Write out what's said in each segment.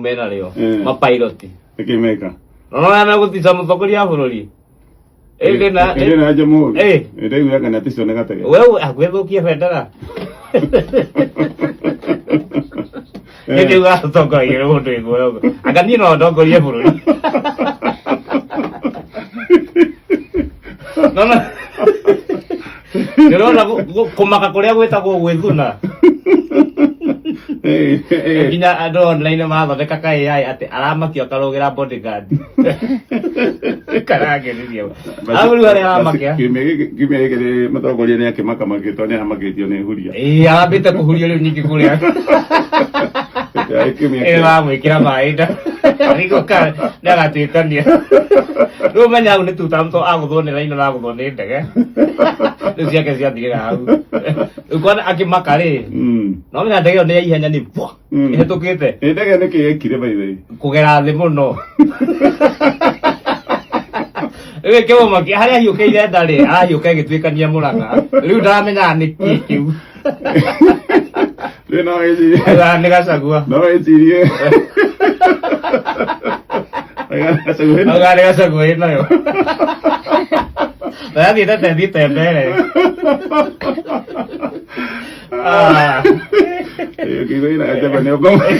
menarĩo. Eh. Mapairoti. Nĩkĩ meka? No no megũtica mũtongoria wa bũrũri. Ĩndĩ na Ĩndĩ na jamhuri. Eh. Ĩndĩ kana ticio nĩ gatege. Wewe agwĩthũkia bendera. Eh. Nĩ ũgatongoragia nĩ mũndũ wĩ guoya ũguo. Anga niĩ no ndongorie bũrũri. No no. Ndĩrona kũmaka kũrĩa gwĩtagwo gwĩthuna. Eh, eh. Nginya andũ online marathondeka ka AI atĩ aramakio akarũgĩra bodyguard. Karangenirie. Hau rĩu harĩa aramakia. Kiumia gĩkĩ nĩ mũtongoria nĩ akĩmaka makĩtwo nĩ amakĩtio nĩ huria. Ĩĩ arambĩte kũhurio rĩu nyingĩ kũrĩa. Kiumia Ĩĩ wamwĩkĩra maĩ nda. Arigwo ka nĩagatuĩkania. Rĩu menya hau nĩ tuta mto agũthwo nĩ raino na agũthwo nĩ ndege. Rĩu ciake ciathirĩra hau. Rĩu kwana akĩmaka rĩ. No menya ndege ĩyo nĩ ya ihenya nĩ bwa. Ĩhĩtũkĩte. Ĩ ndege nĩkĩ yekire by the way? Kũgera thĩ mũno. Rĩu ĩkĩmũmakia harĩa ahiũkĩire nda rĩ, arahiũka ĩgĩtuĩkania Mũrang'a. Rĩu ndaramenyaga nĩ kĩ kĩu. Rĩu no wĩcirie. Augaga nĩ Gachagua. No wĩcirie. Augaga nĩ Gachagua ĩ nayo. Na yathiĩte ta ĩthiĩte mbere. Ah. Ũkĩigua ĩna Gachagua nĩ ũkũmaka.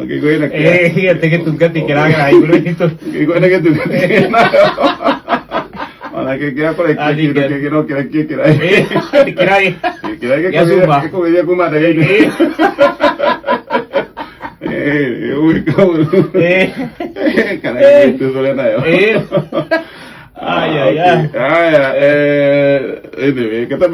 Ũkĩigua ĩna Ĩ, atĩ gĩtungati kĩragera igũrũ itũ. Ũkĩigua ĩna gĩtungati kĩnayo. Ona kĩngĩaga kũrekia Athiĩ kĩndũ kĩngĩ no kĩrekie kĩraĩ. Ĩ, kĩraĩ. Kĩraĩ Gĩa cuma. gĩkũgĩria kuma ndege-inĩ. Ĩ, ũgwĩka ũru. Ĩ. Kana gĩtũthũre nayo. Ĩ. Ai, ai, ai. Haya, anyway, kata